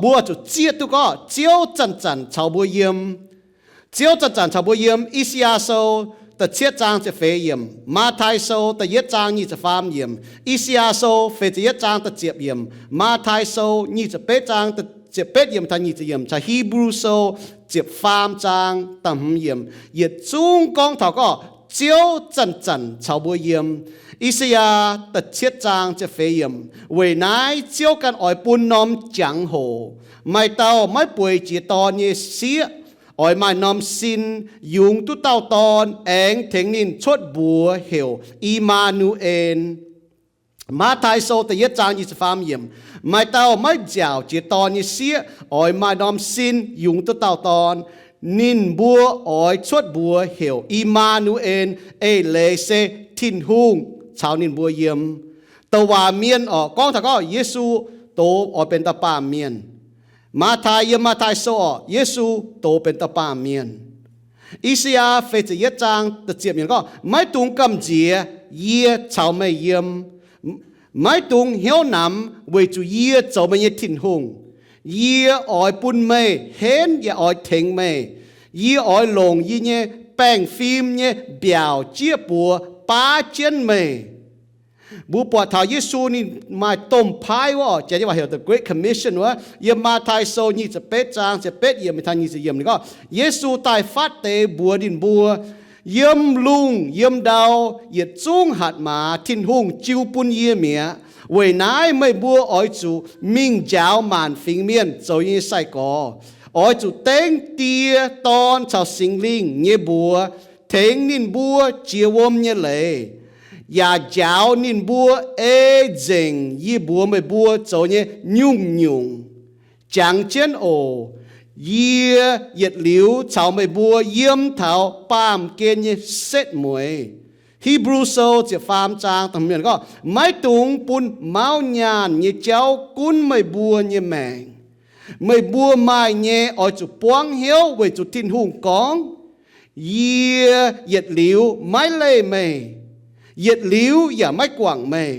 Mbuo zuqc zieqv duqv gorngv Ziouv zanc-zanc caux mbuo yiem. Ziouv zanc-zanc caux mbuo yiem. I^saa^yaa Sou da'cietv zaang ziepc feix yiemc, Matv^tai Sou da'yietv zaang nyic ziepc faam yiemc, I^saa^yaa Sou feix ziepc yietv zaang da'ziepc yiemc, Matv^tai Sou nyic ziepc betv zaang ziepc betv yiemc taux nyic ziepc yiemc, caux Hipv^lu Sou ziepc faam zaang da'hmz yiemc, yietc zungv gorngv taux gorngv Ziouv zanc-zanc caux mbuo yiem. I^saa^yaa da'cietv zaang ziepc feix yiemc, weic naaiv Ziouv ganh oix bun norm jangx-hoc, maaih dauh maiv bueix jiex dorn nyei sieqv oix maaih norm sin yungz duqv dauh dorn, aengx tengx ninh cuotv mbuox heuc I^maa^nu^en. Matv^tai Sou da'yietv zaang nyic ziepc faam yiemc, maaih dauh maiv nziaauc jiex dorn nyei sieqv oix maaih norm sin yungz duqv dauh dorn. Ninh mbuo oix cuotv mbuox heuc I^maa^nu^en, eix leiz se Tin-Hungh caux ninh mbuo yiem. Douc waac mienh orqc, gorngv taux gorngv Yesu doz oix benx dauh baamh mienh. Matv^tai, yiem Matv^tai Sou orqc, Yesu doz benx dauh baamh mienh. I^saa^yaa feix ziepc yietv zaang da'ziepc yiemc gorngv, maiv dungx gamh nziex, yie caux meih yiem. Maiv dungx hnyouv namx, weic zuqc yie zoux meih nyei Tin-Hungh. Yie oix bun meih henv yaac oix tengx meih. Yie oix longc yie nyei baengh fim nyei mbiaauc jieqv buoz baav jienv meih. Mbuo buatc taux Yesu ninh maaih domh paaiv wuov orqc, janx nyei waac heuc the Great Commission wuov, yiem Matv^tai Sou nyic ziepc betv zaang ziepc betv yiemc taux nyic ziepc yiemc ninh gorngv, Yesu daaih fatv deix mbuox ninh mbuo, yiem lungh yiem ndau yietc zungv hatc maaz Tin-Hungh jiu bun yie mi'aqv. Weic naaiv meih mbuo oix zuqc mingh njaaux maanc fingx mienh zoux yie nyei sai-gorx. Oix zuqc dengv Die, Dorn caux Singx Lingh nyei mbuox tengx ninh mbuo jiex wuom nyei leiz, yaac njaaux ninh mbuo ei nzengc yie mbuox meih mbuo zoux nyei nyungc-nyungc. Jangx jienv oc. Yie yietc liuz caux meih mbuo yiem taux baamh gen nyei setv mueiz. Hipv^lu Sou ziepc faam zaang da'hmz gorngv, maiv dungx bun mauv nyaanh nyei jauv gunv meih mbuo nyei maengc. Meih mbuo maaih nyei oix zuqc buangv hnyouv weic zuqc Tin-Hungh gorngv, yie yietc liuz maiv leih meih, yietc liuz yaac maiv guangc meih.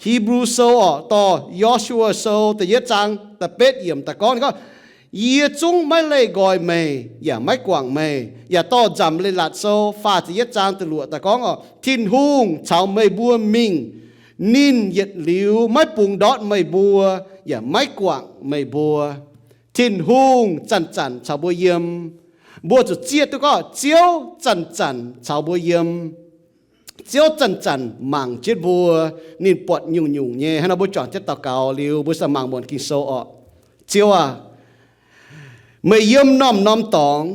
Hipv^lu Sou orqc, dorh Yo^su^waa Sou da'yietv zaang da'betv yiemc daaih gorngv, ninh gorngv, yie zungv maiv leih nqoi meih yaac maiv guangc meih. Yaac dorh Nzamc Leiz-Latc Sou faah ziepc yietv zaang da'luoqc daaih gorngv orqc, Tin-Hungh caux meih mbuo mingh. Ninh yietc liuz maiv bungx ndortv meih mbuo yaac maiv guangc meih mbuo. Tin-Hungh zanc-zanc caux mbuo yiem. Mbuo zuqc zieqv duqv gorngv Ziouv zanc-zanc caux mbuo yiem. Ziouv zanc-zanc mangc jienv mbuo, ninh buatc nyungc-nyungc nyei. Hnangv nor mbuo juangc jienv daux gaux liuz, mbuo sa mangc muonc Ging-Sou orqc. Ziouv aah, meih yiem norm-norm dorngx,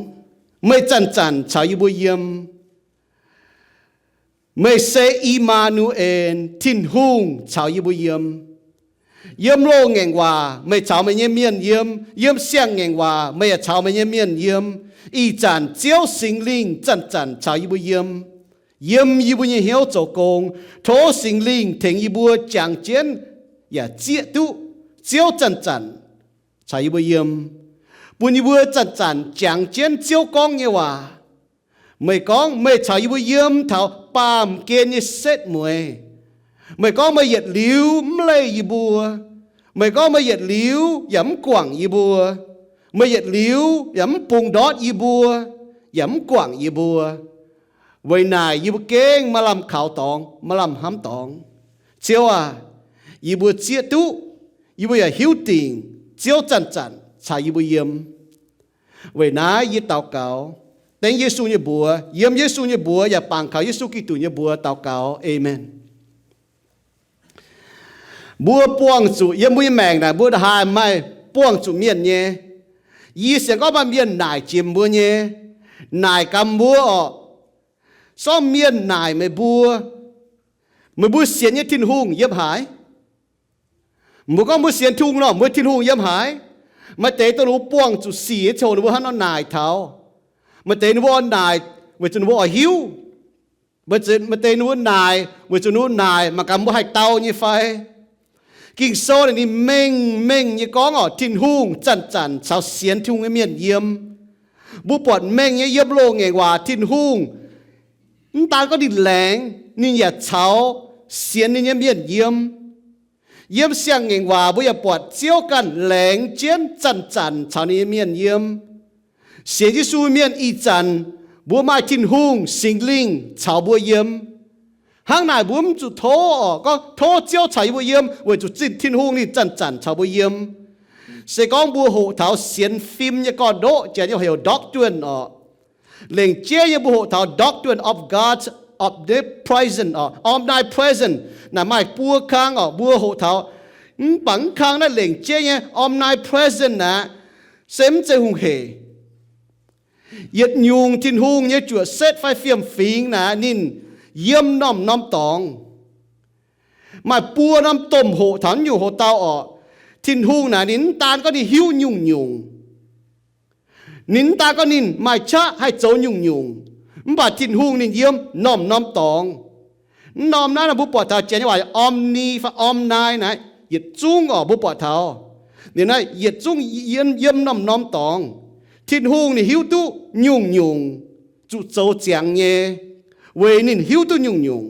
meih zanc-zanc caux yie mbuo yiem. Meih se I^maa^nu^en, Tin-Hungh caux yie mbuo yiem. Yiem loz-ngaengc waac meih caux meih nyei mienh yiem. Yiem siang-ngaengc waac meih yaac caux meih nyei mienh yiem. Ih zanc Ziouv Singx Lingh zanc-zanc caux yie mbuo yiem, yiem yie mbuo nyei hnyouv zoux gong. Tov Singx Lingh tengx yie mbuo jangx jienv yaac zieqv duqv Ziouv zanc-zanc caux yie mbuo yiem, bun yie mbuo zanc-zanc jangx jienv Ziouv gorngv nyei waac. Meih gorngv meih caux yie mbuo yiem taux baamh gen nyei setv mueiz. Meih gorngv meih yietc liuz mv leih yie mbuo. Meih gorngv meih yietc liuz yaac mv guangc yie mbuo. Meih yietc liuz yaac mv bungx ndortv yie mbuo, yaac mv guangc yie mbuo. Weic naaic yie mbuo gengh maaih lamh kaux dorngx, maaih lamh hnamv dorngx. Ziouv aah, yie mbuo zieqv duqv, yie mbuo yaac hiuv dingc Ziouv zanc-zanc caux yie mbuo yiem. Weic naaiv yie daux gaux dengv Yesu nyei mbuox, yiem Yesu nyei mbuox yaac bangc kaux Yesu Giduc nyei mbuox daux gaux. Aamen. Mbuo buangh zuqc yiem mbuo nyei maengc naaic, mbuo haaix maaih buangh zuqc mienh nyei. Yie sienx gorngv maaih mienh naaic jiex mbuo nyei, naaic gaax mbuo orqc, sorng mienh naaic meih mbuo, meih mbuo sienx nyei Tin-Hungh yiem haaix? Mbuo gorngv mbuo sienx Tin-Hungh nor, mbuo Tin-Hungh yiem haaix? Maaih deix dongh ninh mbuo buangh zuqc sic nyei ziangh hoc ninh mbuo hnangv nor naaic taux. Maaih deix ninh mbuo oix naaic weic zuqc ninh mbuo oix hiuv. Maaih deix ninh mbuo naaic weic zuqc ninh mbuo naaic mangc gaax mbuo haih dau nyei fai. Ging-Sou naaic ninh mengh mengh nyei gorngv orqc, Tin-Hungh zanc-zanc caux sienx Tin-Hungh nyei mienh yiem. Mbuo buatc mengh nyei yiem loz-ngaengc waac Tin-Hungh mv daan gorngv ninh laengz, ninh yaac caux sienx ninh nyei mienh yiem. Yiem Siang-Ngaengc Waac mbuo yaac buatc Ziouv ganh laengz jienv zanc-zanc caux ninh nyei mienh yiem. Sienx Yesu mienh ih zanc, mbuo maaih Tin-Hungh Singx Lingh caux mbuo yiem. Hnangv naaic mbuo mv zuqc tov oc, gorngv tov Ziouv caux yie mbuo yiem, weic zuqc Tin-Hungh ninh zanc-zanc caux mbuo yiem. Se gorngv mbuo hoqc taux sienx fim nyei gorn-ndoqv, janx nyei heuc doctrine oc. Lengc jeiv nyei mbuo hoqc taux doctrine of God's omnipresent oc, omnipresent, naaic maaih buo kang oc, mbuo hoqc taux. Mv baac mv kang naaiv lengc jeiv nyei omnipresent naaic, se mv zeiz hungh heic. Yietc nyungc Tin-Hungh nyei juoqc setv fai fiem-fingx naaic ninh yiem norm-norm dorngx. Maaih buo norm domh hoqc taux naaiv nyungc hoc-dauh oc. Tin-Hungh naaic ninh mv daan gorngv ninh hiuv nyungc-nyungc. Ninh mv daan gorngv ninh maaih qaqv haih zoux nyungc-nyungc, mv baac Tin-Hungh ninh yiem norm-norm dorngx. Mv norm naaiv nor mbuo buatc taux janx nyei waac omni fai omni naaic, yietc zungv oc mbuo buatc taux. Ninh naaiv yietc zungv yiem, yiem norm-norm dorngx. Tin-Hungh ninh hiuv duqv nyungc-nyungc zuqc zoux ziangx nyei, weic ninh hiuv duqv nyungc-nyungc.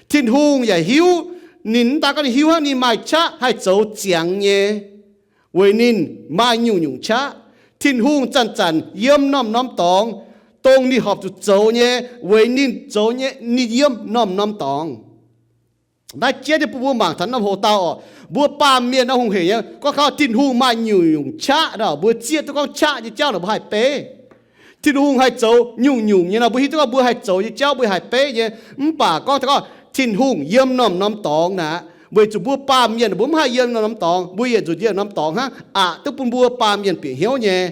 Tin-Hungh yaac hiuv, ninh mv daan gorngv ninh hiuv hnangv, ninh maaih qaqv haih zoux ziangx nyei, weic ninh maaih nyungc-nyungc qaqv. Tin-Hungh zanc-zanc yiem norm-norm dorngx, dongh ninh horpc zuqc zoux nyei, weic ninh zoux nyei, ninh yiem norm-norm dorngx. Naaiv jienv nyei bun mbuo mangc taux norm hoc-dauh oc. Mbuo baamh mienh nor hungh heic nyei, gorngv kaux Tin-Hungh maaih nyungc-nyungc qaqv nor, mbuo zieqv duqv gorngv qaqv nyei jauv nor mbuo haih beiv. Tin-Hungh haih zoux nyungc-nyungc nyei nor, mbuo hiuv duqv gorngv mbuo haih zoux nyei jauv mbuo haih beiv nyei. Mv baac gorngv taux gorngv Tin-Hungh yiem norm-norm dorngx naaic, weic zuqc mbuo baamh mienh mbuo mv haih yiem norm-norm dorngx, mbuo yietc nzunc yiem norm dorngx hnangv, aqc duqv bun mbuo baamh mienh bieqc hnyouv nyei.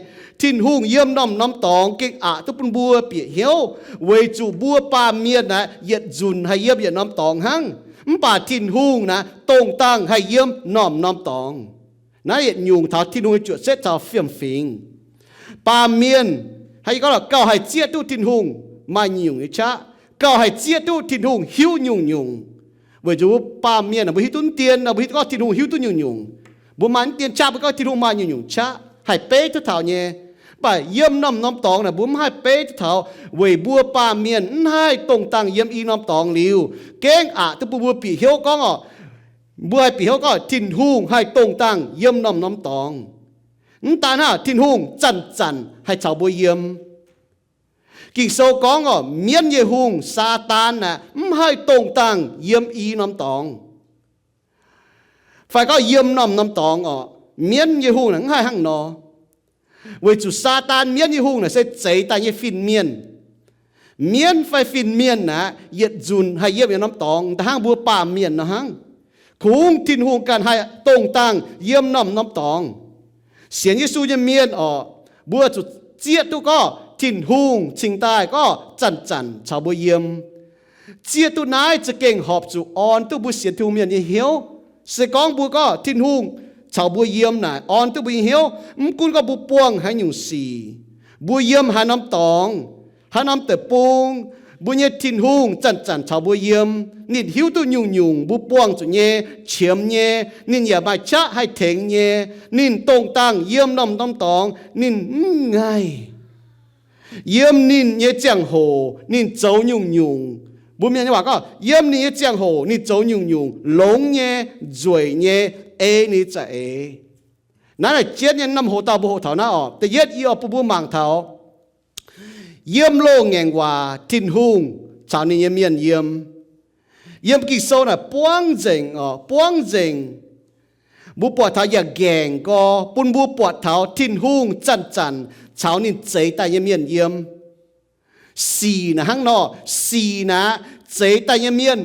Tin-Hungh yiem norm-norm dorngx gengh aqc duqv bun mbuo bieqc hnyouv, weic zuqc mbuo baamh mienh naaic yietc nzunc haih yiem yietc norm dorngx hnangv. Mv baac Tin-Hungh naaic dongh dangh haih yiem norm-norm dorngx. Naaiv yietc nyungc taux Tin-Hungh nyei juoqc setv caux fiem-fingx. Baamh mienh, hnangv yie gorngv lorqc, gauh haih zieqv duqv Tin-Hungh maaih nyungc nyei qaqv, gauh haih zieqv duqv Tin-Hungh hiuv nyungc-nyungc. Weic zuqc mbuo baamh mienh mbuo hiuv duqv dien nor, mbuo hiuv duqv gorngv Tin-Hungh hiuv duqv nyungc-nyungc. Mbuo maaih dien qaqv mbuo gorngv Tin-Hungh maaih nyungc-nyungc qaqv, haih beiv duqv taux nyei. Mv baac yiem norm-norm dorngx naaic mbuo mv haih beiv duqv taux, weic mbuo baamh mienh mv haih dongh dangh yiem i norm dorngx liuz, gengh aqc duqv bun mbuo bieqc hnyouv gorngv oc, mbuo haih bieqc hnyouv gorngv Tin-Hungh haih dongh dangh yiem norm-norm dorngx. Mv daan hnangv, Tin-Hungh zanc-zanc haih caux mbuo yiem. Ging-Sou gorngv oc, mienv nyei hungh, Saadaan, naaic mv haih dongh dangh yiem i norm dorngx. Fai gorngv yiem norm-norm dorngx oc, mienv nyei hungh naaic mv haih hnangv nor. Weic zuqc Saadaan mienv nyei hungh naaic se zeix daaih nyei fin-mienh. Mienv fai fin-mienh naaic yietc nzunc haih yiem yietc norm dorngx, da'hnangv mbuo baamh mienh nor hnangv. Kungx Tin-Hungh ganh haih dongh dangh yiem norm-norm dorngx. Sienx Yesu nyei mienh oc, mbuo zuqc zieqv duqv gorngv Tin-Hungh cingx daaih gorngv zanc-zanc caux mbuo yiem. Zieqv duqv naaiv za'gengh horpc zuqc orn duqv mbuo sienx Tin-Hungh mienh nyei hnyouv. Se gorngv mbuo gorngv Tin-Hungh caux mbuo yiem naaic orn duqv mbuo nyei hnyouv, mv gunv gorngv mbuo buangh haaix nyungc sic, mbuo yiem haaix norm dorngx, haaix norm deic-bung, mbuo nyei Tin-Hungh zanc-zanc caux mbuo yiem. Ninh hiuv duqv nyungc-nyungc mbuo buangh zuqc nyei, qiemx nyei. Ninh yaac maaih qaqv haih tengx nyei. Ninh dongh dangh yiem norm-norm dorngx, ninh mv ngaih. Yiem ninh nyei ziangh hoc ninh zoux nyungc-nyungc. Mbuo mienh nyei waac gorngv, yiem ninh nyei ziangh hoc ninh zoux nyungc-nyungc, longx nyei, nzueic nyei, ei ninh za'eix. Naaiv naaic jienv nyei norm hoc-dauh mbuo hoqc taux naaiv oc. Da'yietv yie oix bun mbuo mangc taux yiem loz-ngaengc waac Tin-Hungh caux ninh nyei mienh yiem. Yiem Ging-Sou naaic buangv nzengc oc, buangv nzengc. Mbuo buatc taux yaac ngaengc nqoi bun mbuo buatc taux Tin-Hungh zanc-zanc caux ninh zeix daaih nyei mienh yiem. Sic naaic hnangv nor, sic naaic zeix daaih nyei mienh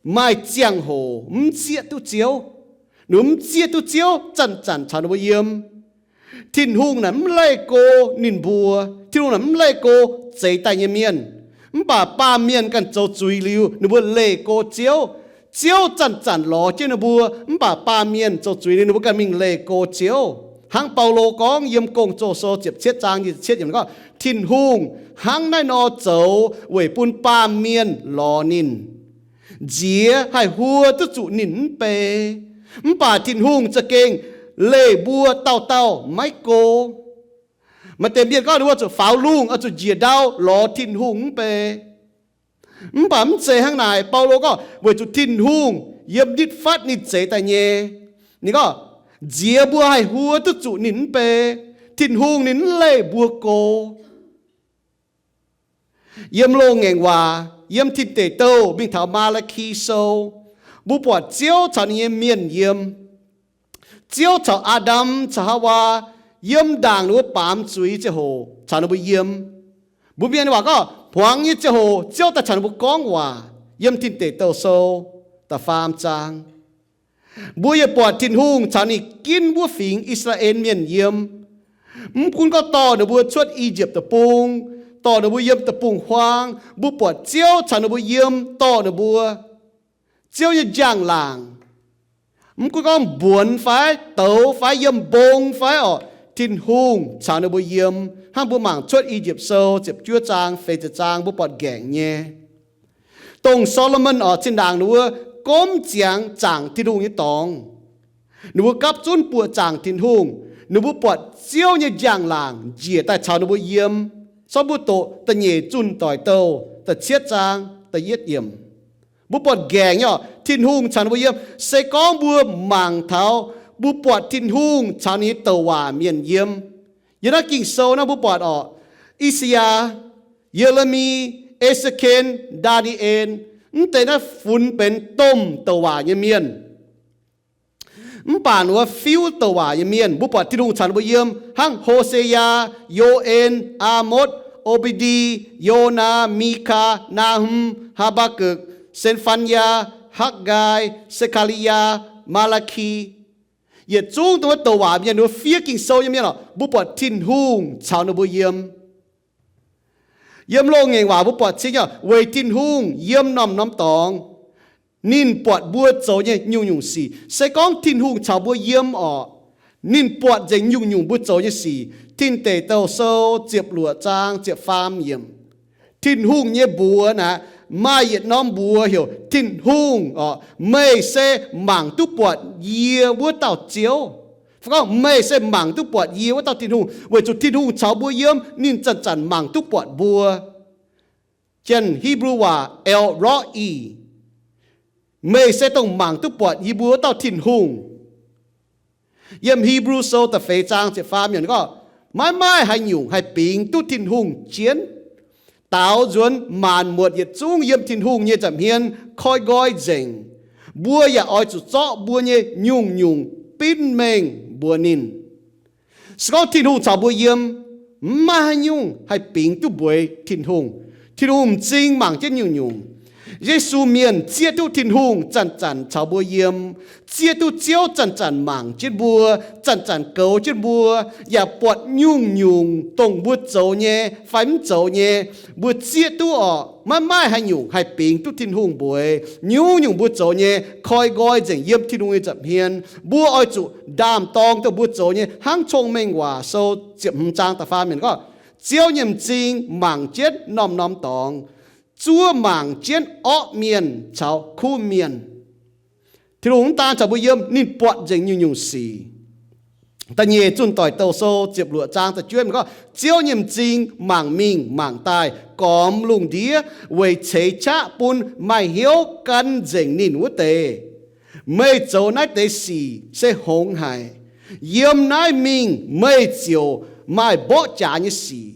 maaih ziangh hoc mv zieqv duqv Ziouv. Ninh mv zieqv duqv Ziouv zanc-zanc caux ninh mbuo yiem. Tin-Hungh naaic mv leih go ninh mbuo. Tin-Hungh naaic mv leih go zeix daaih nyei mienh. Mv baac baamh mienh ganh zoux zuiz liuz, ninh mbuo leih go Ziouv. Ziouv zanc-zanc lorz jienv ninh mbuo, mv baac baamh mienh zoux zuiz liuz, ninh mbuo ganh mingh leih go Ziouv. Hnangv Baulo gorngv yiem Gong-Zoh Sou ziepc cietv zaang nyic ziepc cietv yiemc gorngv, Tin-Hungh hnangv naaiv nor zoux weic bun baamh mienh lorz ninh, nziex haih huo duqv zuqc ninh mv bei. Mv baac Tin-Hungh za'gengh leih mbuo dauh dauh maiv go. Maaih deix mienh gorngv ninh mbuo zuqc faaux lungh, oix zuqc njiec ndau lorz Tin-Hungh mv bei. Mv baac mv zeiz hnangv naaic. Baulo gorngv weic zuqc Tin-Hungh yiem nitv fatv ninh zeix daaih nyei. Ninh gorngv, nziex mbuo haih huo duqv zuqc ninh mv bei. Tin-Hungh ninh mv leih mbuo go. Yiem loz-ngaengc waac, yiem Tin Deic Douh mingh taux Maa^laa^ki Sou, mbuo buatc Ziouv caux ninh nyei mienh yiem. Ziouv caux Aa^ndam caux Haawaa yiem ndaangc ninh mbuo baamz zuiz ziangh hoc caux ninh mbuo yiem. Mbuo mienh waac gorngv, hmuangx nyei ziangh hoc Ziouv daaih caux ninh mbuo gorngv waac. Yiem Tin Deic Douh Sou da'faam zaang. Mbuo yaac buatc Tin-Hungh caux ninh ginv wuov fingx I^saa^laa^en Mienh yiem. Mv gunv gorngv dorh ninh mbuo cuotv I^yipv Deic-Bung, dorh ninh mbuo yiem deic-bung-huaang, mbuo buatc Ziouv caux ninh mbuo yiem, dorh ninh mbuo. Ziouv nyei njang-laangc, mv gunv gorngv mbuonx fai douz fai yiem mbong fai orqc, Tin-Hungh caux ninh mbuo yiem. Hnangv mbuo mangc Cuotv I^yipv Sou ziepc juov zaang, feix ziepc zaang, mbuo buatc nqaengc nyei. Dongh Saa^lo^morn orqc, zinh ndaangc ninh mbuo gomv ziangx zaangc Tin-Hungh nyei dorngx. Ninh mbuo gapv zunv buoqc zaangc Tin-Hungh. Ninh mbuo buatc Ziouv nyei njang-laangc njiec daaih caux ninh mbuo yiem. Sortv mbuo doqc Da'nyeic Zunh Doic Douh da'cietv zaang da'yietv yiemc. Mbuo buatc nqaengc nyei orqc, Tin-Hungh caux ninh mbuo yiem. Se gorngv mbuo mangc taux, mbuo buatc Tin-Hungh caux ninh nyei douc waac mienh yiem. Yiem naaiv Ging-Sou naaiv mbuo buatc orqc, I^saa^yaa, Ye^le^mi, E^se^ken, Ndaa^ni^en, mv deix naaiv funx benx domh douc waac nyei mienh. Mv baac wuov fiuv douc waac nyei mienh, mbuo buatc Tin-Hungh caux ninh mbuo yiem, hnangv Ho^se^yaa, Yo^en, Aa^motv, O^mbe^ndi, Yonaa, Mikaa, Naa^hum, Haa^mbaa^gukc, Se^fan^yaa, Hakv^nqaai, Se^kaa^li^yaa, Maa^laa^ki. Yietc zungv dongh wuov douc waac mienh wuov fiev Ging-Sou nyei mienh orqc, mbuo buatc Tin-Hungh caux ninh mbuo yiem. Yiem loz-ngaengc waac mbuo buatc cing nyei orqc, weic Tin-Hungh yiem norm-norm dorngx. Ninh buatc mbuo zoux nyei nyungc-nyungc sic. Se gorngv Tin-Hungh caux mbuo yiem orqc, ninh buatc nzengc nyungc-nyungc mbuo zoux nyei sic. Tin Deic Douh Sou ziepc luoqc zaang ziepc faam yiemc. Tin-Hungh nyei mbuox naaic, maaih yietc norm mbuox heuc Tin-Hungh orqc, meih se mangc duqv buatc yie wuov dauh Ziouv. Fai gorngv meih se mangc duqv buatc yie wuov dauh Tin-Hungh, weic zuqc Tin-Hungh caux mbuo yiem, ninh zanc-zanc mangc duqv buatc mbuo. Janx Hipv^lu waac El Roi, meih se dongh mangc duqv buatc yie mbuo wuov dauh Tin-Hungh. Yiem Hipv^lu Sou da'feix zaang ziepc faam yiemc gorngv, maiv maaih haaix nyungc haih bingx duqv Tin-Hungh jienv. Daaux nzuonx maanc muotc yietc zungv yiem Tin-Hungh nyei nza'hmien koi nqoi nzengc. Mbuo yaac oix zuqc zorqv mbuo nyei nyungc-nyungc binv mengh mbuox ninh. Se gorngv Tin-Hungh caux mbuo yiem, maiv maaih haaix nyungc haih bingx duqv mbueiz Tin-Hungh. Tin-Hungh m'zing mangc jienv nyungc-nyungc. Yesu Mienh zieqv duqv Tin-Hungh zanc-zanc caux mbuo yiem, zieqv duqv Ziouv zanc-zanc mangc jienv mbuo, zanc-zanc goux jienv mbuo, yaac buatc nyungc-nyungc dongh mbuo zoux nyei fai mv zoux nyei. Mbuo zieqv duqv orqc, maiv maaih haaix nyungc haih bingx duqv Tin-Hungh mbueiz. Nyungc-nyungc mbuo zoux nyei koi nqoi nzengc yiem Tin-Hungh nyei nza'hmien. Mbuo oix zuqc ndaam-dorng dongh mbuo zoux nyei hnangv Cong-Mengh Waac Sou ziepc hmz zaang da'faam yiemc gorngv, Ziouv nyei m'zing mangc jienv norm-norm dorngx, zuov mangc jienv orqv mienh caux kuv mienh. Tin-Hungh mv daan caux mbuo yiem, ninh buatc nzengc nyungc-nyungc sic. Da'nyeic Zunh Doic Douh Sou ziepc luoqc zaang da'juov yiemc gorngv, Ziouv nyei m'zing mangc mingh mangc daaih, gormx lungh ndiev weic ceix qaqv bun maaih hnyouv gan nzengc ninh wuov deix. Meih zoux naaiv deix sic se hngongx haic. Yiem naaiv mingh meih ziouc maaih mborqv jaax nyei sic.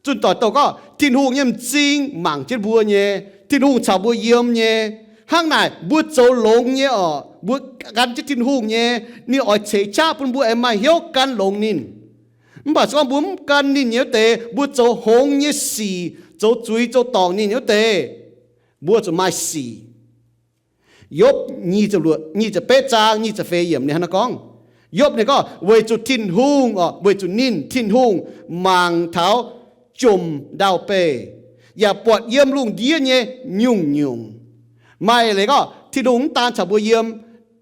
Zunh Doic Douh gorngv, Tin-Hungh nyei m'zing mangc jienv mbuo nyei, Tin-Hungh caux mbuo yiem nyei. Hnangv naaic, mbuo zoux longx nyei orqc, mbuo gan jienv Tin-Hungh nyei, ninh oix ceix qaqv bun mbuo aengx maaih hnyouv gan longx ninh. Mv baac se gorngv mbuo mv gan ninh nyei wuov deix, mbuo zoux hngongx nyei sic, zoux zuiz zoux dorngc ninh nyei wuov deix, mbuo zuqc maaih sic. Yopv nyic ziepc betv zaang nyic ziepc feix yiemc ninh hnangv naaiv gorngv. Yopv ninh gorngv, weic zuqc Tin-Hungh orqc, weic zuqc ninh, Tin-Hungh, mangc taux jomc ndau-beih, yaac buatc yiem lungh ndiev nyei nyungc-nyungc. Maaih leiz gorngv Tin-Hungh mv daan caux mbuo yiem,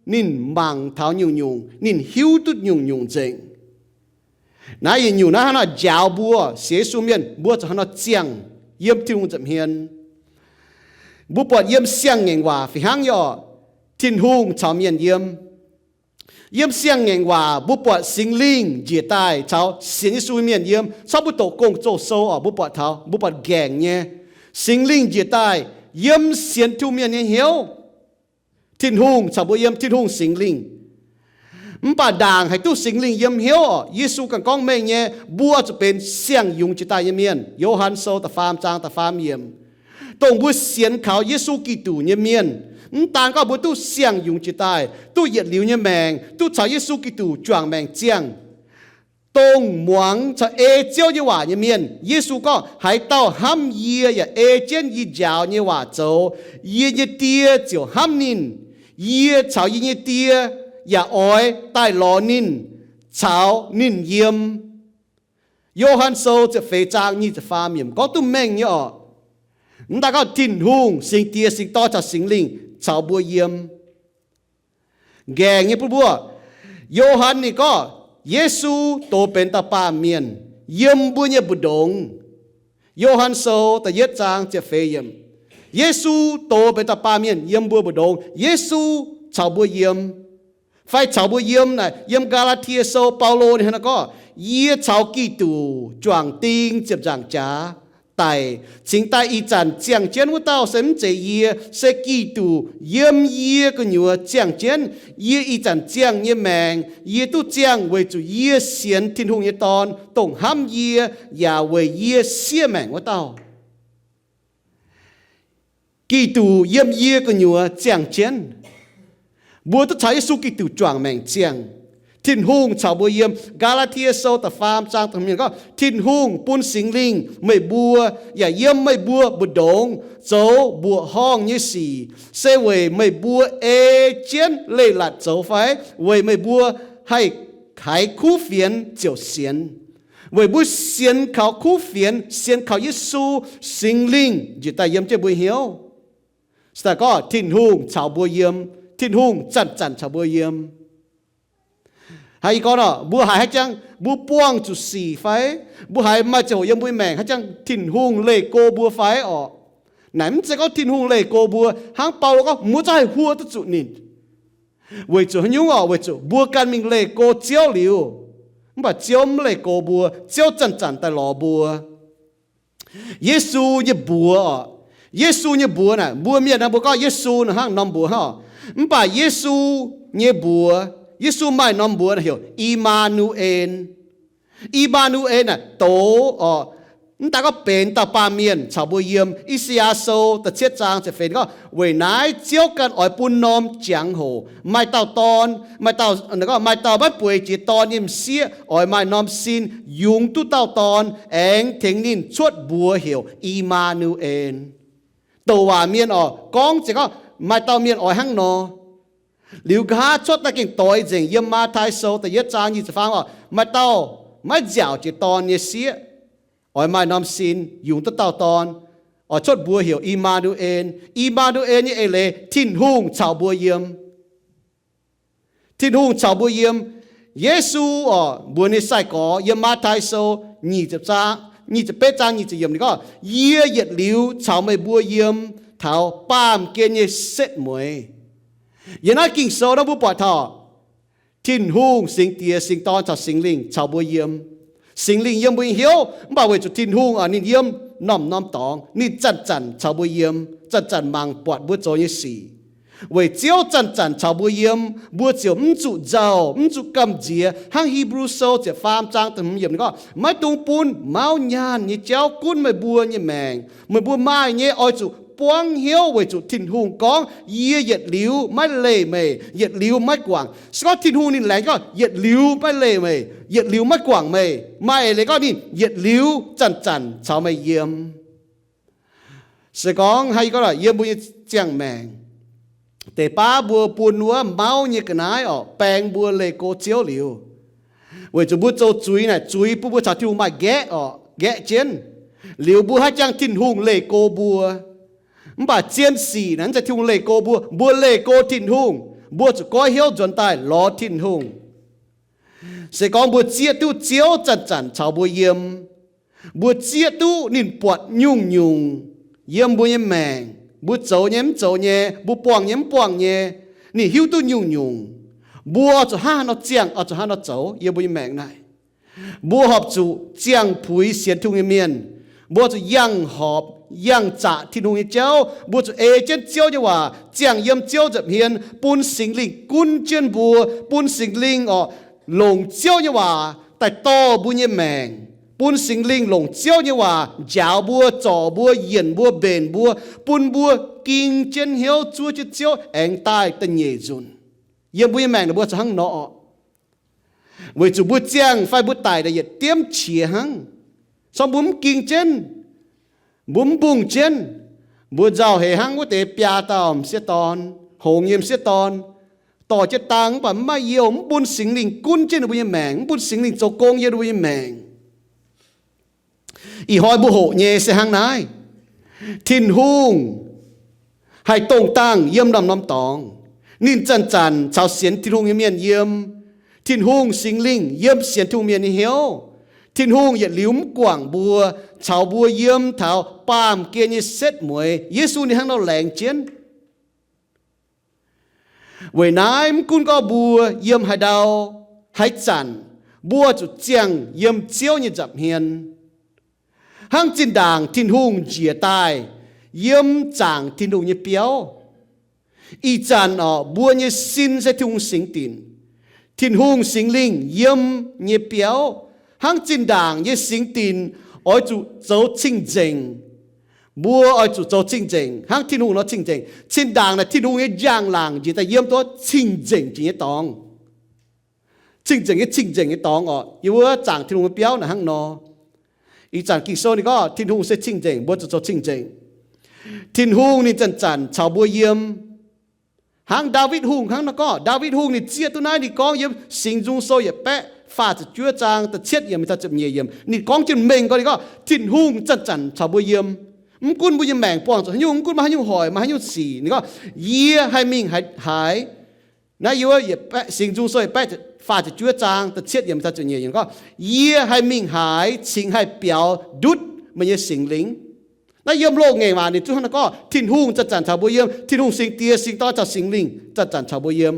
ninh mangc taux nyungc-nyungc, ninh hiuv duqv nyungc-nyungc nzengc. Naaiv yietc nyungc naaiv hnangv nor njaaux mbuo sienx Yesu mienh, mbuo zuqc hnangv nor ziangh yiem Tin-Hungh nza'hmien. Mbuo buatc yiem Siang-Ngaengc Waac fih hnangv nyei orqc, Tin-Hungh caux mienh yiem. Yiem Siang-Ngaengc Waac mbuo buatc Singx Lingh njiec daaih caux sienx Yesu mienh yiem. Cov mbuo doqc Gong-Zoh sou orqc, mbuo buatc taux, mbuo buatc nqaengc nyei, Singx Lingh njiec daaih yiem sienx Tin-Hungh mienh nyei hnyouv. Tin-Hungh caux mbuo yiem, Tin-Hungh Singx Lingh. Mv baac ndaangc haih duqv Singx Lingh yiem hnyouv oc, Yesu ganh gorngv mengh nyei, mbuo zuqc benx siang-yungz jiex daaih nyei mienh. Yo^han Sou da'faam zaang da'faam yiemc. Dongh mbuo sienx kaux Yesu Giduc nyei mienh, mv daan gorngv mbuo duqv siang-yungz jiex daaih, duqv yietc liuz nyei maengc, duqv caux Yesu Giduc juangc maengc ziangh, dongh muangx caux ei Ziouv nyei waac nyei mienh. Yesu gorngv, haaix dauh hnamv yie yaac ei jienv yie njaaux nyei waac zoux, yie nyei Die ziouc hnamv ninh. Yie caux yie nyei Die yaac oix daaih lorz ninh caux ninh yiem. Yo^han Sou ziepc feix zaang nyic ziepc faam yiemc gorngv duqv mengh nyei oc. Mv daan gorngv Tin-Hungh, Singx Diex, Singx Dorn caux Singx Lingh caux mbuo yiem. Nqaengc nyei bun mbuo, Yo^han ninh gorngv Yesu doz benx dauh baamh mienh yiem mbuo nyei mbu'ndongx. Yo^han Sou da'yietv zaang ziepc feix yiemc. Yesu doz benx dauh baamh mienh yiem mbuo mbu'ndongx. Yesu caux mbuo yiem. Fai caux mbuo yiem naaic, yiem Gaa^laa^tie Sou Baulo ninh hnangv naaiv gorngv, yie caux Giduc juangc ding ziepc nzaangc jaax daic, cingx daaih ih zanc ziangh jienv wuov dauh se mv zeiz yie, se Giduc yiem yie gu'nyuoz ziangh jienv. Yie ih zanc ziangh nyei maengc, yie duqv ziangh weic zuqc yie sienx Tin-Hungh nyei Dorn, dongh hnamv yie yaac weic yie siev maengc wuov dauh. Giduc yiem yie gu'nyuoz ziangh jienv. Mbuo duqv caux Yesu Giduc juangc maengc ziangh. Tin-Hungh caux mbuo yiem. Gaa^laa^tie Sou da'faam zaang da'hmz gorngv, Tin-Hungh bun Singx Lingh meih mbuo, yaac yiem meih mbuo mbu'ndongx zoux mbuoqc horngh nyei sic, se weic meih mbuo ei jienv leiz-latc zoux fai weic meih mbuo haih haiz kuv fienx ziouc sienx? Weic mbuo sienx kaux kuv fienx, sienx kaux Yesu, Singx Lingh njiec daaih yiem jienv mbuo hnyouv. Se daaih gorngv Tin-Hungh caux mbuo yiem, Tin-Hungh zanc-zanc caux mbuo yiem. Hnangv yie gorngv nor, mbuo haiz haaix jangx mbuo buangh zuqc sic fai mbuo haiz maaih ziangh hoc yiem mbuo nyei maengc haaix jangx Tin-Hungh leih go mbuo fai orqc? Naaic mv zeiz gorngv Tin-Hungh leih go mbuo. Hnangv Baulo gorngv, mbuo zungv haih huo duqv zuqc ninh. Weic zuqc haaix nyungc orqc? Weic zuqc mbuo ganh mingh leih go Ziouv liuz, mv baac Ziouv mv leih go mbuo. Ziouv zanc-zanc daaih lorz mbuo. Yesu nyei mbuox orqc, Yesu nyei mbuox naaic, mbuo mienh naaic mbuo gorngv Yesu naaic hnangv norm mbuox hnangv. Mv baac Yesu nyei mbuox, Yesu maaih norm mbuox naaic heuc I^maa^nu^en. I^maa^nu^en naaic doz orqc, mv daan gorngv benx dauh baamh mienh caux mbuo yiem. I^saa^yaa Sou da'cietv zaang ziepc feix gorngv, weic naaiv Ziouv ganh oix bun norm jangx-hoc maaih dauh dorn, maaih dauh, maaih dauh maiv bueix jiex dorn nyei m'sieqv oix maaih norm sin yungz duqv dauh dorn, aengx tengx ninh cuotv mbuox heuc I^maa^nu^en. Douc waac mienh orqc, gorngv zeiz gorngv maaih dauh mienh oix hnangv nor. Liuz nqa'haav cuotv daaih gengh doix nzengc yiem Matv^tai Sou da'yietv zaang nyic ziepc faam orqc, maaih dauh maiv nziaauc jiex dorn nyei sieqv oix maaih norm sin yungz duqv dauh dorn, oix cuotv mbuox heuc I^maa^nu^en. I^maa^nu^en nyei eix leiz Tin-Hungh caux mbuo yiem. Tin-Hungh caux mbuo yiem. Yesu orqc, mbuox ninh sai-gorx yiem Matv^tai Sou nyic ziepc zaang, nyic ziepc betv zaang nyic ziepc yiemc ninh gorngv, yie yietc liuz caux meih mbuo yiem taux baamh gen nyei setv mueiz. Yiem naaiv Ging-Sou naaiv mbuo buatc taux Tin-Hungh, Singx Diex, Singx Dorn caux Singx Lingh caux mbuo yiem. Singx Lingh yiem mbuo nyei hnyouv, mv baac weic zuqc Tin-Hungh oc, ninh yiem norm-norm dorngx, ninh zanc-zanc caux mbuo yiem, zanc-zanc mangc buatc mbuo zoux nyei sic. Weic Ziouv zanc-zanc caux mbuo yiem, mbuo ziouc mv zuqc nzauh, mv zuqc gamh nziex. Hnangv Hipv^lu Sou ziepc faam zaang da'hmz yiemc ninh gorngv, maiv dungx bun mauv nyaanh nyei jauv gunv meih mbuo nyei maengc. Meih mbuo maaih nyei oix zuqc buangv hnyouv weic zuqc Tin-Hungh gorngv, yie yietc liuz maiv leih meih, yietc liuz maiv guangc. Se gorngv Tin-Hungh ninh laengz gorngv yietc liuz maiv leih meih, yietc liuz maiv guangc meih, maaih eix leiz gorngv ninh yietc liuz zanc-zanc caux meih yiem. Se gorngv hnangv yie gorngv yiem mbuo nyei ziangh maengc, deix baav mbuo bun wuov mauv nyei ga'naaiv orqc, baeng mbuo leih go Ziouv liuz, weic zuqc mbuo zoux zuiz naaic, zuiz bun mbuo caux Tin-Hungh maaih nqaeqv orqc, nqaeqv jienv. Liuz mbuo haaix jangx Tin-Hungh leih go mbuo? Mv baac zien sic naaic mv zeiz Tin-Hungh leih go mbuo, mbuo leih go Tin-Hungh. Mbuo zuqc goiv hnyouv nzuonx daaih lorz Tin-Hungh. Se gorngv mbuo zieqv duqv Ziouv zanc-zanc caux mbuo yiem, mbuo zieqv duqv ninh buatc nyungc-nyungc yiem mbuo nyei maengc, mbuo zoux nyei mv zoux nyei, mbuo buangh nyei mv buangh nyei, ninh hiuv duqv nyungc-nyungc, mbuo zuqc hnangv haaix nor ziangh, oix zuqc hnangv haaix nor zoux yiem mbuo nyei maengc naaic. Mbuo horpc zuqc ziangh puix sienx Tin-Hungh nyei mienh. Mbuo zuqc yangh horpc, yangh zaqc Tin-Hungh nyei jauv. Mbuo zuqc ei jienv Ziouv nyei waac, ziangh yiem Ziouv nza'hmien, bun Singx Lingh gunv jienv mbuo, bun Singx Lingh orqc, longc Ziouv nyei waac daaih dorh mbuo nyei maengc, bun Singx Lingh longc Ziouv nyei waac njaaux mbuo, zorc mbuo, yienc mbuo, mbenc mbuo, bun mbuo ging jienv hnyouv zuov jienv Ziouv aengx daaih da'nyeic nzunc. Yiem mbuo nyei maengc naaic mbuo zuqc hnangv nor orqc. Weic zuqc mbuo ziangh fai mbuo daic naaic yietc diemv qiex hnangv. Corc mbuo mv ging jienv, mbuo mv mbungh jienv, mbuo nzauh heix hnangv wuov deix biaa dauh m'sieqv dorn, hngongx nyei m'sieqv dorn, dorh jienv dang mv baac mv maaih youh, mv bun Singx Lingh gunv jienv ninh mbuo nyei maengc, mv bun Singx Lingh zoux gong yiem ninh mbuo nyei maengc. Ih hnoi mbuo hoqc nyei se hnangv naaiv. Tin-Hungh haih dongh dangh yiem norm-norm dorngx. Ninh zanc-zanc caux sienx Tin-Hungh nyei mienh yiem. Tin-Hungh Singx Lingh yiem sienx Tin-Hungh mienh nyei hnyouv. Tin-Hungh yietc liuz mv guangc mbuo, caux mbuo yiem taux baamh gen nyei setv mueiz. Yesu ninh hnangv nor laengz jienv. Weic naaiv mv gunv gorngv mbuo yiem haaix ndau, haaix zanc, mbuo zuqc ziangh yiem Ziouv nyei nza'hmien. Hnangv zinh ndaangc Tin-Hungh njiec daaih yiem zaangc Tin-Hungh nyei biauv. Ih zanc orqc, mbuo nyei sin se Tin-Hungh singx dinc. Tin-Hungh Singx Lingh yiem nyei biauv, hnangv zinh ndaangc nyei singx dinc oix zuqc zoux cing-nzengc. Mbuo oix zuqc zoux cing-nzengc hnangv Tin-Hungh nor cing-nzengc. Zinh ndaangc naaic Tin-Hungh nyei njang-laangc njiec daaih yiem duqv cing-nzengc jiex nyei dorngx. Cing-nzengc nyei, cing-nzengc nyei dorngx orqc, yiem wuov zaangc Tin-Hungh nyei biauv naaic hnangv nor. Ih zanc Ging-Sou ninh gorngv Tin-Hungh se cing-nzengc, mbuo zuqc zoux cing-nzengc. Tin-Hungh ninh zanc-zanc caux mbuo yiem. Hnangv Ndaawitv Hungh hnangv nor gorngv, Ndaawitv Hungh ninh zieqv duqv naaiv, ninh gorngv yiem Singx Nzung Sou yietc baeqv faah ziepc juov zaang da'cietv yiemc taux ziepc nyeic yiemc, ninh gorngv jienv mengh gorngv, ninh gorngv Tin-Hungh zanc-zanc caux mbuo yiem. Mv gunv mbuo nyei maengc buangh zuqc haaix nyungc, mv gunv maaih haaix nyungc hoic, maaih haaix nyungc sic, ninh gorngv, yie haih mingh haaix, haaix Naaiv yie wuov yietc baeqv, Singx Nzung Sou yietc baeqv faah ziepc juov zaang da'cietv yiemc taux ziepc nyeic yiemc gorngv, yie haih mingh haaix cingx haih biaux ndutv meih nyei Singx Lingh? Naaiv yiem loz-ngaengc waac ninh zungv hnangv naaiv gorngv, Tin-Hungh zanc-zanc caux mbuo yiem, Tin-Hungh Singx Diex, Singx Dorn caux Singx Lingh zanc-zanc caux mbuo yiem.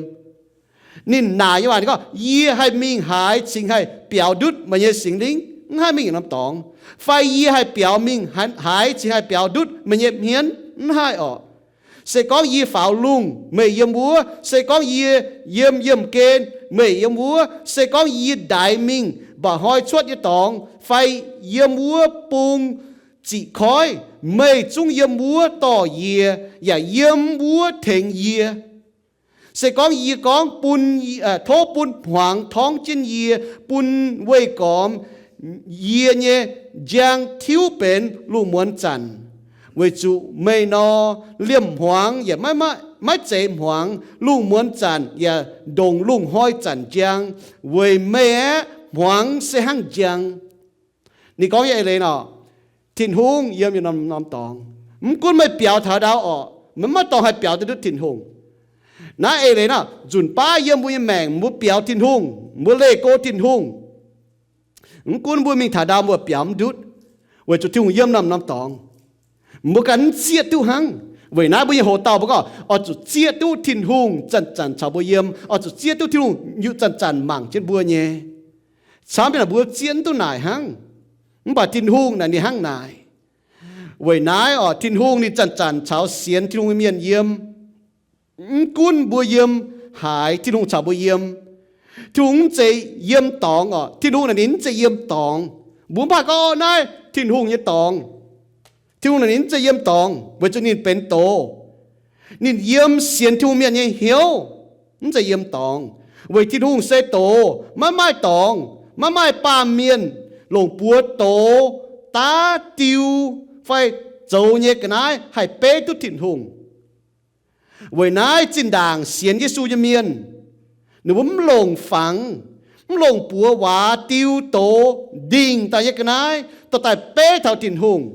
Ninh naaic nyei waac ninh gorngv, yie haih mingh haaix cingx haih biaux ndutv meih nyei Singx Lingh? Mv haih mingh yietc norm dorngx. Fai yie haih biaux mingh haaix cingx haih biaux ndutv meih nyei hmien? Mv haih orqc. Se gorngv yie faaux lungh, meih yiem wuov. Se gorngv yie yiem yiemh gen, meih yiem wuov. Se gorngv yie ndaix mingh mba'hnoi cuotv nyei dorngx fai yiem wuov bung ziqc koiv, meih zungv yiem wuov dorh yie, yaac yiem wuov tengx yie. Se gorngv yie gorngv bun, tov bun hmuangx torngv jienv yie, bun weih gormx yie nyei njang tiuv benx lungh muonz zanc, weic zuqc meih nor, liemh hmuangx yaac maiv zeiz hmuangx, lungh muonz zanc yaac ndongc lungh hnoi zanc njang, weic meih aeqv, hmuangx se hnangv njang. Ninh gorngv nyei eix leiz nor, Tin-Hungh yiem yietc norm-norm dorngx. Mv gunv meih biaux taux ndau orqc, meih maiv dorngx haih biaux duqv ndutv Tin-Hungh. Naaiv eix leiz nor, nzunc baav yiem mbuo nyei maengc mbuo biaux Tin-Hungh, mbuo leih go Tin-Hungh. Mv gunv mbuo mingh taux ndau mbuo biaux mv ndutv, weic zuqc Tin-Hungh yiem norm-norm dorngx. Mbuo ganh mv zieqv duqv hnangv. Weic naaiv mbuo nyei hoc-dauh mbuo gorngv oix zuqc zieqv duqv Tin-Hungh zanc-zanc caux mbuo yiem, oix zuqc zieqv duqv Tin-Hungh nyutc zanc-zanc mangc jienv mbuo nyei. Camv nyei naaic mbuo zieqv mv duqv naaic hnangv. Mv baac Tin-Hungh naaic ninh hnangv naaic. Weic naaiv orqc, Tin-Hungh ninh zanc-zanc caux sienx Tin-Hungh nyei mienh yiem. Mv gunv mbuo yiem haaix, Tin-Hungh caux mbuo yiem. Tin-Hungh mv zeiz yiem dorngx orqc. Tin-Hungh naaic ninh mv zeiz yiem dorngx. Mbuo mv haih gorngv naaiv Tin-Hungh nyei dorngx. Tin-Hungh naaic ninh mv zeiz yiem dorngx weic zuqc ninh benx doz. Ninh yiem sienx Tin-Hungh mienh nyei hnyouv, mv zeiz yiem dorngx. Weic Tin-Hungh se doz, maiv maaih dorngx, maiv maaih baamh mienh longc buoz doz daav diu fai zoux nyei ga'naaiv haih beiv duqv Tin-Hungh. Weic naaiv zinh ndaangc sienx Yesu nyei mienh, ninh mbuo mv longc fangx, mv longc buoz waax diu doz ndingh daaih nyei ga'naaiv dorh daaih beiv taux Tin-Hungh.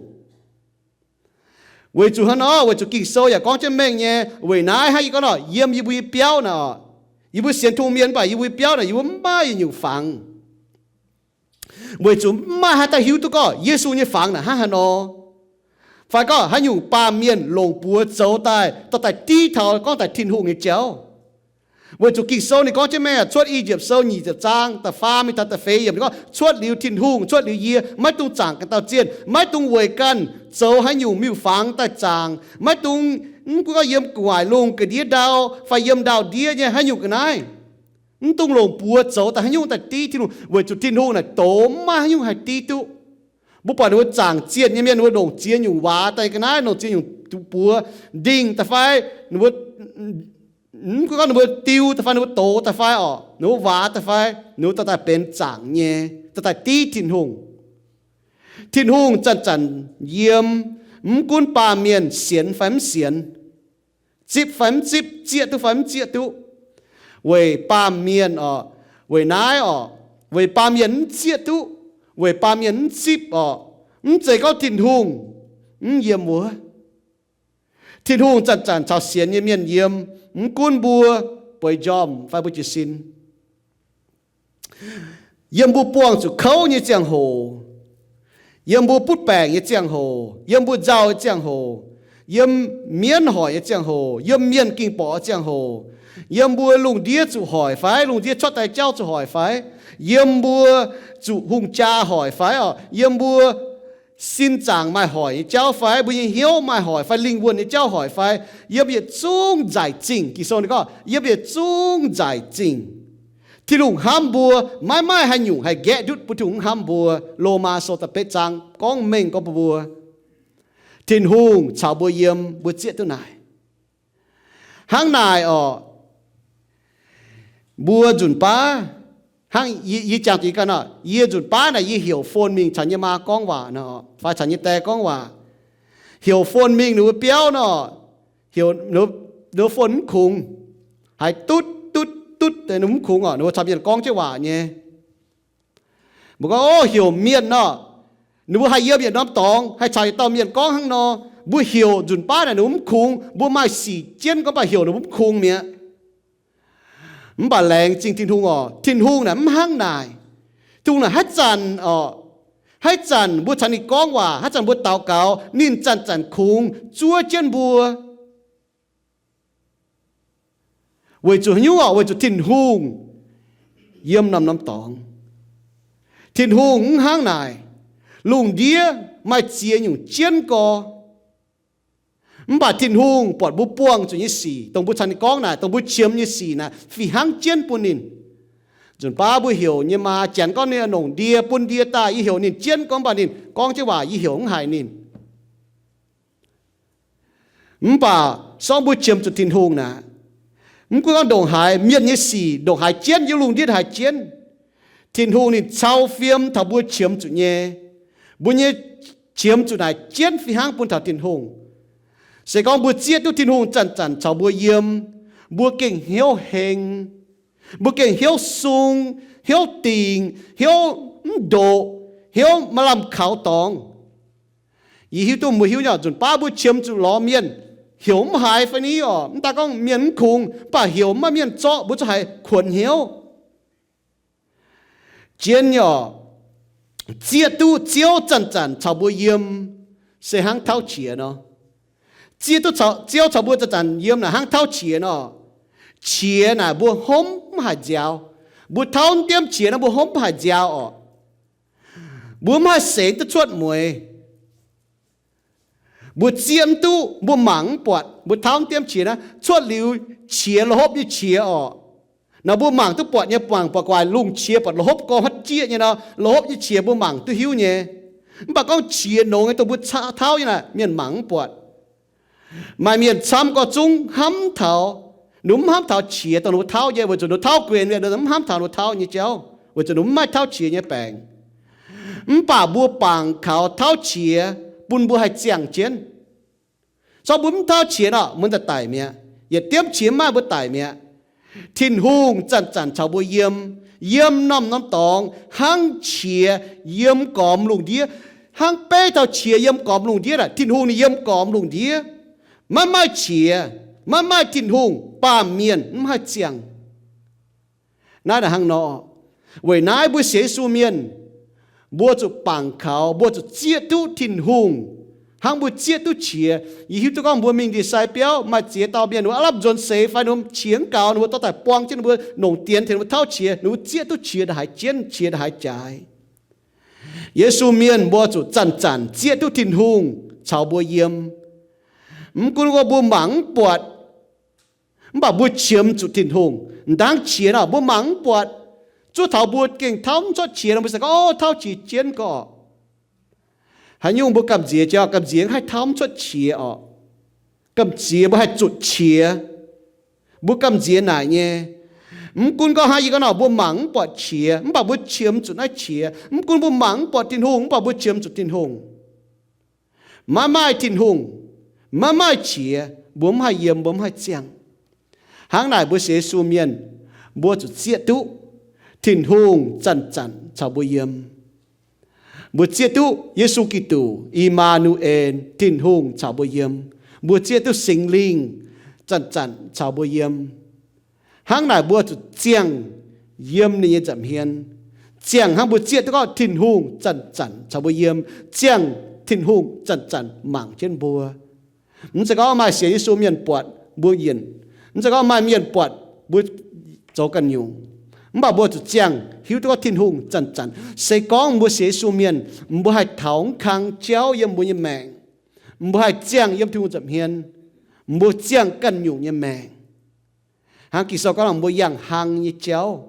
Weic zuqc hnangv nor, weic zuqc Ging-Sou yaac gorngv jienv mengh nyei, weic naaiv hnangv yie gorngv nor, yiem yie mbuo nyei biauv naaic orqc, yie mbuo sienx Tin-Hungh mienh mv baac yie mbuo nyei biauv naaic yie mbuo mv maaih yietc nyungc fangx. Weic zuqc mv maaih haaix dauh hiuv duqv gorngv Yesu nyei fangx naaic hnangv haaix nor, fai gorngv haaix nyungc baamh mienh longc buoz zoux daaih dorh daaih div taux gorngv daaih Tin-Hungh nyei jauv. Weic zuqc Ging-Sou ninh gorngv jienv mengh, Cuotv I^yipv Sou nyic ziepc zaang da'faam mingh taux da'feix yiemc, ninh gorngv, Cuotv liuz Tin-Hungh, cuotv liuz yie, maiv dungx zaangc ganh dauh zienh, maiv dungx weic ganh zoux haaix nyungc miuc-fangx daaih zaangc, maiv dungx, mv gunv gorngv yiem gu'nguaaic lungh ga'ndiev ndau fai yiem ndau-ndiev nyei haaix nyungc ga'naaiv, mv dungx longc buoz zoux daaih haaix nyungc daaih div Tin-Hungh, weic zuqc Tin-Hungh naaic doz maiv maaih haaix nyungc haih div duqv. Mbuo buatc ninh mbuo zaangc zienh nyei mienh, ninh mbuo longc ziex nyungc waac daaih ga'naaiv, longc ziex nyungc buoz ndingh daaih fai, ninh mbuo, mv gunv gorngv ninh mbuo diu daaih fai, ninh mbuo doz daaih fai orqc, ninh mbuo waac daaih fai, ninh mbuo dorh daaih benx zaangc nyei, dorh daaih div Tin-Hungh. Tin-Hungh zanc-zanc yiem, mv gunv baamh mienh sienx fai mv sienx, zipv fai mv zipv, zieqv duqv fai mv zieqv duqv, weic baamh mienh orqc, weic naaiv orqc, weic baamh mienh mv zieqv duqv, weic baamh mienh mv zipv orqc, mv zeiz gorngv Tin-Hungh mv yiem wuov. Tin-Hungh zanc-zanc caux sienx nyei mienh yiem, mv gunv mbuo bueix njormh fai mbuo jiez sin, yiem mbuo buangh zuqc kouv nyei ziangh hoc, yiem mbuo butv baengc nyei ziangh hoc, yiem mbuo nzauh nyei ziangh hoc, yiem mienv hoic nyei ziangh hoc, yiem mienh ging-borqc nyei ziangh hoc, yiem mbuo lungh ndiev zuqc hoic fai, lungh ndiev cuotv daaih jauv zuqc hoic fai, yiem mbuo zuqc hungh jaa hoic fai orqc, yiem mbuo sin zaangc maaih hoic nyei jauv fai, mbuo nyei hnyouv maaih hoic fai, lingh wuonh nyei jauv hoic fai, yiem yietc zungv nzaic zingh, Ging-Sou ninh gorngv, yiem yietc zungv nzaic zingh, Tin-Hungh hnamv mbuo, maiv maaih haaix nyungc haih nqaeqv ndutv bun Tin-Hungh mv hnamv mbuo. Lomaa Sou da'betv zaang gorngv mengh gorngv bun mbuo, Tin-Hungh caux mbuo yiem, mbuo zieqv duqv naaic. Hnangv naaic orqc, mbuo nzunc baav, hnangv yie, yie jangx zuqc yie ganh orqc, yie nzunc baav naaic yie heuc phone mingh caux nyei maa gorngv waac nor, fai caux nyei die gorngv waac. Heuc phone mingh ninh mbuo biauv nor, heuc ninh mbuo phone mv kungx, haiz dutv dutv dutv, ninh mv kungx orqc, ninh mbuo caux mienh gorngv jienv waac nyei. Mbuo gorngv, o, heuc mienh nor, ninh mbuo haih yiem yietc norm dorngx, haih caux yietc dauh mienh gorngv hnangv nor. Mbuo heuc nzunc baav naaic ninh mbuo mv kungx, mbuo maaih sic jienv gorngv baac heuc ninh mbuo mv kungx mi'aqv. Mv baac laengz zingh Tin-Hungh orqc, Tin-Hungh naaic mv hnangv naaic. Tin-Hungh naaic haaix zanc orqc, haaix zanc mbuo caux ninh gorngv waac, haaix zanc mbuo daux gaux, ninh zanc-zanc kungx zuov jienv mbuo. Weic zuqc haaix nyungc orqc? Weic zuqc Tin-Hungh yiem norm-norm dorngx. Tin-Hungh mv hnangv naaic. Lungh ndiev maaih ziex nyungc jienv gorx. Mv baac Tin-Hungh buatc mbuo buangh zuqc nyei sic, dongh mbuo caux ninh gorngv naaic, dongh mbuo qiemx nyei sic naaic, fih hnangv jienv bun ninh. Nzunc baav mbuo heuc nyei maa, janx gorngv ninh longc ndie, bun ndie daaih, yie heuc ninh jienv gorngv, mv baac ninh gorngv jienv waac yie heuc mv haiz ninh. Mv baac sorng mbuo qiemx zuqc Tin-Hungh naaic, mv gunv gorngv ndongc haaix mienh nyei sic, ndongc haaix jienv, yiem lungh ndiev haaix jienv, Tin-Hungh ninh cau fiem taux mbuo qiemx zuqc nyei. Mbuo nyei qiemx zuqc naaic jienv fih hnangv bun taux Tin-Hungh. Se gorngv mbuo zieqv duqv Tin-Hungh zanc-zanc caux mbuo yiem, mbuo gengh hnyouv heng, mbuo gengh hnyouv sung, hnyouv dingc, hnyouv mv ndoqc, hnyouv maaih lamh kaux dorngx. Yie hiuv duqv mbuo hiuv nyei, nzunc baav mbuo qiemx zuqc lorz mienh, heuc mv haiz fai ni orqc, mv daaih gorngv mienh mv kungx, mv baac heuc mv maaih mienh zorqv, mbuo zungv haiz kuonx hnyouv. Jien nyei orqc, zieqv duqv Ziouv zanc-zanc caux mbuo yiem, se hnangv tauv qiex nor. Zieqv duqv Ziouv caux mbuo zanc-zanc yiem naaic hnangv tauv qiex nor. Qiex naaic mbuo hopv mv haiz nziaaux. Mbuo tauv diemv qiex nor mbuo hopv mv haiz nziaaux orqc. Mbuo mv haih seix duqv cuotv mueiz. Mbuo zieqv mv duqv, mbuo mangc mv buatc, mbuo tauv diemv qiex naaiv, cuotv liuz qiex, la'hopv nyei qiex orqc. Nor mbuo mangc duqv buatc nyei, mangc buatc gu'nguaaic lungh qiex buatc la'hopv gorx haaix jieqv nyei nor, la'hopv nyei qiex mbuo mangc duqv hiuv nyei. Mv baac gorngv qiex nongx nyei dongh mbuo tauv nyei naaic, mienh mangc mv buatc. Maaih mienh camv gorx zungv hnamv taux, ninh mv hnamv taux qiex dongh ninh mbuo tauv nyei, weic zuqc ninh mbuo tauv guenx mi'aqv, ninh mv hnamv taux ninh mbuo tauv nyei jauv, weic zuqc ninh mv maaih tauv qiex nyei baengc. Mv baac mbuo bangc kaux tauv qiex bun mbuo haih ziangh jienv. Zorqv mbuo mv tauv qiex nor, mbuo daaih daic mi'aqv. Yietc diemv qiex mv maaih, mbuo daic mi'aqv. Tin-Hungh zanc-zanc caux mbuo yiem, yiem norm-norm dorngx hnangv qiex yiem gormx lungh ndiev, hnangv beiv taux qiex yiem gormx lungh ndiev naaic, Tin-Hungh ninh yiem gormx lungh ndiev. Maiv maaih qiex, maiv maaih Tin-Hungh, baamh mienh mv haih ziangh. Naaiv hnangv nor, weic naaiv mbuo sienx Yesu mienh, mbuo zuqc bangc kaux, mbuo zuqc zieqv duqv Tin-Hungh Hnangv mbuo zieqv duqv qiex. Yie hiuv duqv gorngv mbuo mingh ndie-sai biauv maaih ziex dauh mienh, ninh mbuo aav lamh nzuonx seix fai ninh mbuo qiex mv gaux, ninh mbuo dorh daaih buang jienv ninh mbuo longc dienx tengx ninh mbuo tauv qiex, ninh mbuo zieqv duqv qiex ndongc haaix jienv, qiex ndongc haaix jaaix. Yesu mienh mbuo zuqc zanc-zanc zieqv duqv Tin-Hungh caux mbuo yiem. Mv gunv gorngv mbuo mangc mv buatc, mv baac mbuo qiemx zuqc Tin-Hungh. M'dangv qiex nor mbuo mangc mv buatc, zuov taux mbuo gengh tauv mv cuotv qiex nor, mbuo se gorngv, o, tauv qiex jienv gorqv. Haaix nyungc mbuo gamh nziex jauv, gamh nziex haih tauv mv cuotv qiex orqc. Gamh nziex mbuo haih zutc qiex. Mbuo gamh nziex naaic nyei. Mv gunv gorngv hnangv yie gorngv nor, mbuo mangc mv buatc qiex, mv baac mbuo qiemx zuqc naaiv qiex. Mv gunv mbuo mangc mv buatc Tin-Hungh, mv baac mbuo qiemx zuqc Tin-Hungh. Maiv maaih Tin-Hungh, maiv maaih qiex, mbuo mv haih yiem, mbuo mv haih ziangh. Hnangv naaic mbuo sienx Yesu mienh, mbuo zuqc zieqv duqv Tin-Hungh zanc-zanc caux mbuo yiem. Mbuo zieqv duqv Yesu Giduc, I^maa^nu^en, Tin-Hungh caux mbuo yiem. Mbuo zieqv duqv Singx Lingh zanc-zanc caux mbuo yiem. Hnangv naaic mbuo zuqc ziangh yiem ninh nyei nza'hmien. Ziangh hnangv mbuo zieqv duqv gorngv Tin-Hungh zanc-zanc caux mbuo yiem. Ziangh Tin-Hungh zanc-zanc mangc jienv mbuo. Mv zeiz gorngv maaih sienx Yesu mienh buatc mbuo yienc. Mv zeiz gorngv maaih mienh buatc mbuo zoux ganh nyungc. Mv baac mbuo zuqc ziangh hiuv duqv gorngv Tin-Hungh zanc-zanc. Se gorngv mbuo sienx Yesu mienh, mbuo haih taux mv kang jauv yiem mbuo nyei maengc. Mbuo haih ziangh yiem Tin-Hungh nza'hmien. Mbuo ziangh ganh nyungc nyei maengc. Hnangv Ging-Sou gorngv mbuo yangh hlang nyei jauv,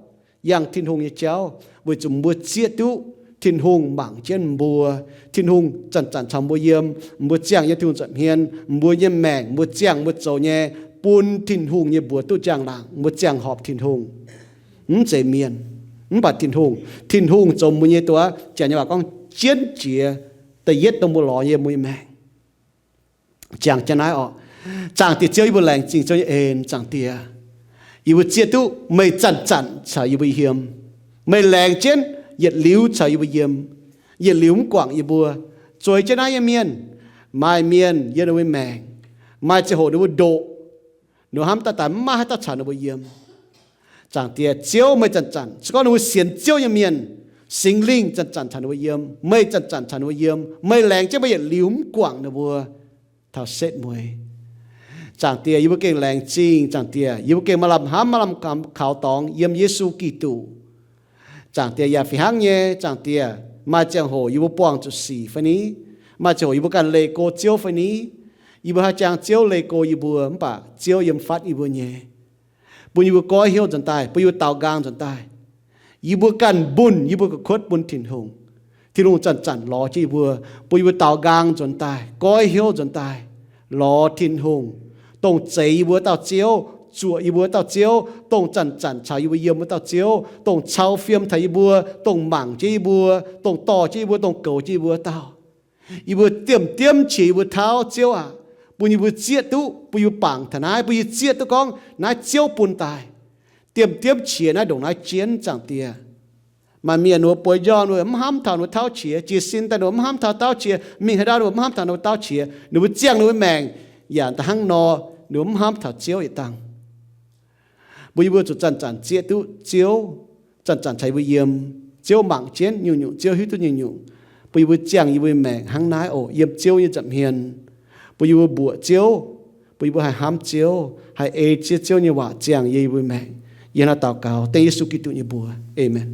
yangh Tin-Hungh nyei jauv, weic zuqc mbuo zieqv duqv Tin-Hungh mangc jienv mbuo. Tin-Hungh zanc-zanc caux mbuo yiem. Mbuo ziangh yiem Tin-Hungh nza'hmien. Mbuo nyei maengc, mbuo ziangh mbuo zoux nyei, bun Tin-Hungh nyei mbuox duqv njang-laangc. Mbuo ziangh horpc Tin-Hungh, mv zeiz mienh, mv baac Tin-Hungh. Tin-Hungh zoux mbuo nyei, duqv Janx nyei waac gorngv jienv jiex da'yietv dongh mbuo lorz yiem mbuo nyei maengc. Jangx jienv naaiv orqc. Zaangc Diex Ziouv, yie mbuo laengz zingh Ziouv nyei en. Zaangc Diex, yie mbuo zieqv duqv meih zanc-zanc caux yie mbuo yiem. Meih laengz jienv yietc liuz caux yie mbuo yiem. Yietc liuz mv guangc yie mbuo. Zueiz jienv naaiv nyei mienh, maaih mienh yiem ninh mbuo maengc, maaih ziangh hoc ninh mbuo ndoqc, ninh mbuo hnamv daaih daaih mv maaih haaix dauh caux ninh mbuo yiem. Zaangc Diex Ziouv, meih zanc-zanc, se gorngv ninh mbuo sienx Ziouv nyei mienh, Singx Lingh zanc-zanc caux ninh mbuo yiem, meih zanc-zanc caux ninh mbuo yiem, meih laengz jienv meih yietc liuz mv guangc ninh mbuo taux setv mueiz. Zaangc Diex, yie mbuo gengh laengz zingh. Zaangc Diex, yie mbuo gengh maaih lamh hnamv, maaih lamh kaux dorngx yiem Yesu Giduc. Zaangc Diex, yaac fih hnangv nyei, Zaangc Diex, maaih ziangh hoc yie mbuo buangh zuqc sic fai ni, maaih ziangh hoc yie mbuo ganh leih go Ziouv fai ni, yie mbuo haih jangx Ziouv leih go yie mbuo, mv baac Ziouv yiem fatv yie mbuo nyei. Bun yie mbuo goiv hnyouv nzuonx daaih, bun yie mbuo daaux nqaang nzuonx daaih. Yie mbuo ganh mbunh yie mbuo ga'kuotv bun Tin-Hungh. Tin-Hungh zanc-zanc lorz jienv yie mbuo, bun yie mbuo daaux nqaang nzuonx daaih, goiv hnyouv nzuonx daaih, lorz Tin-Hungh, dongh zeix yie mbuo wuov dauh Ziouv, zuoqc yie mbuo wuov dauh Ziouv, dongh zanc-zanc caux yie mbuo yiem wuov dauh Ziouv, dongh cau fiem taux yie mbuo, dongh mangc jienv yie mbuo, dongh dorh jienv yie mbuo, dongh goux jienv yie mbuo wuov dauh. Yie mbuo diemv-diemv qiex yie mbuo tauv, Ziouv aac, bun yie mbuo zieqv duqv, bun yie mbuo bangc taux naaiv, bun yie zieqv duqv gorngv naaiv Ziouv bun daaih. Diemv-diemv qiex naaiv ndongc naaiv jienv, Zaangc Diex. Maaih mienh ninh mbuo bueix njormh ninh mbuo mv hnamv taux ninh mbuo tauv qiex, jiez sin daaih ninh mbuo mv hnamv taux tauv qiex, mingh haaix ndau ninh mbuo mv hnamv taux ninh mbuo tauv qiex, ninh mbuo ziangh ninh mbuo maengc yaac da'hnangv nor, ninh mbuo mv hnamv taux Ziouv yietc dangh. Bun yie mbuo zuqc zanc-zanc zieqv duqv Ziouv zanc-zanc caux yie mbuo yiem, Ziouv mangc jienv nyungc-nyungc, Ziouv hiuv duqv nyungc-nyungc. Bun yie mbuo ziangh yie mbuo maengc hnangv naaiv oc, yiem Ziouv nyei nza'hmien. Bun yie mbuo mbuoqc Ziouv, bun yie mbuo haih hnamv Ziouv, haih ei jienv Ziouv nyei waac ziangh yie mbuo maengc. Yie hnangv naaiv daux gaux dengv Yesu Giduc nyei mbuox. Aamen.